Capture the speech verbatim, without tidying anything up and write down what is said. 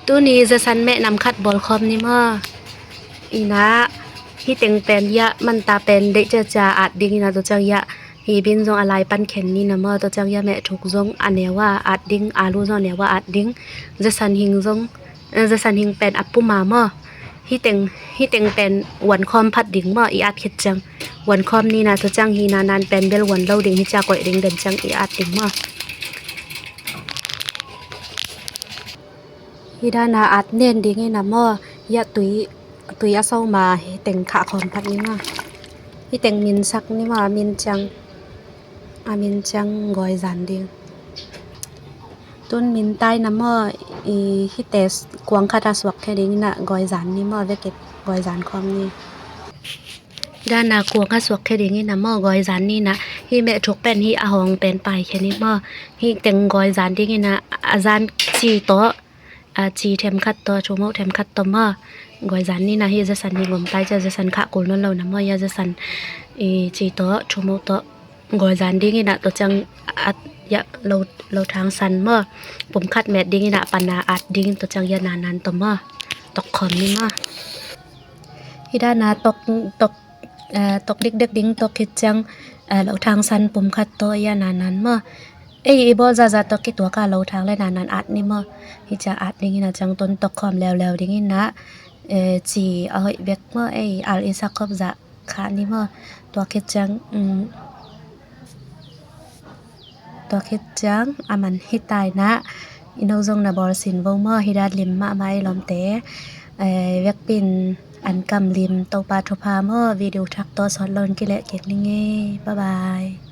Tuni zasan meh nam khat bawl khawm ni maw. Ina, hi teng pen ya manta pen deih ciacia at ding ina, tua ciang ya hi bin zong a lai pan khen ni na maw. Tua ciang ya meh thuk zong a neu a at ding, alu zong a neu a at ding. Zasan hing zong, eh, zasan hing pen a puma maw. Hi teng, hi teng pen wan khawm phat ding maw, i at khit ciang. Wan khawm ni na, tua ciang hi na nan pen bel wan lo ding, hi cia koih ding den ciang i at ding maw. Hi dana at nen ding ina maw, ya tui, tui a so ma hi teng khah khawm phat ni maw. Hi teng min sak ni maw, a min ciang, a min ciang gawi zan ding. Tun min tai na maw, i hi te kuang khat a suak khe ding ina gawi zan ni maw, vekit gawi zan khawm ni. Dana kuang a suak khe ding ina maw, gawi zan ni na. Hi meh thuk pen hi a hawng pen pai khe ni maw. Hi teng gawi zan ding ina, a zan ci tawh, a ci them khat tawh, thumo them khat tawh maw. Gawi zan ni na, hi zasan hi ngom tai cia zasan khah kul nawn lo na maw, ya zasan i ci tawh, thumo tawh. Gawi zan ding ina, tua ciang at ya lo, lo thang san maw. Pum khat met ding ina, pana at ding, tua ciang ya nanan tawh maw. Tok khawm ni maw. Hi dana tok, tok, eh, tok dikdek ding tok khit ciang, eh, lo thang san pum khat tawh ya nanan maw. Ei, i bawl zaza tawh kituak a lo thang le nanan at ni maw. Hi cia at ding ina ciang tun tok khawm leuleu ding ina, eh, ci a hoih bek maw. Ei, al i sak khop zah khah ni maw. Tua khit ciang, um, tua khit ciang a man hi tai na. I no zong na bawl sin vo maw, hi dat lim mahmah i lawmte. Eh, vekpin an kam lim Topa thupha maw, video thak tawh sawt lo in kileh kik ning ei. Bye bye.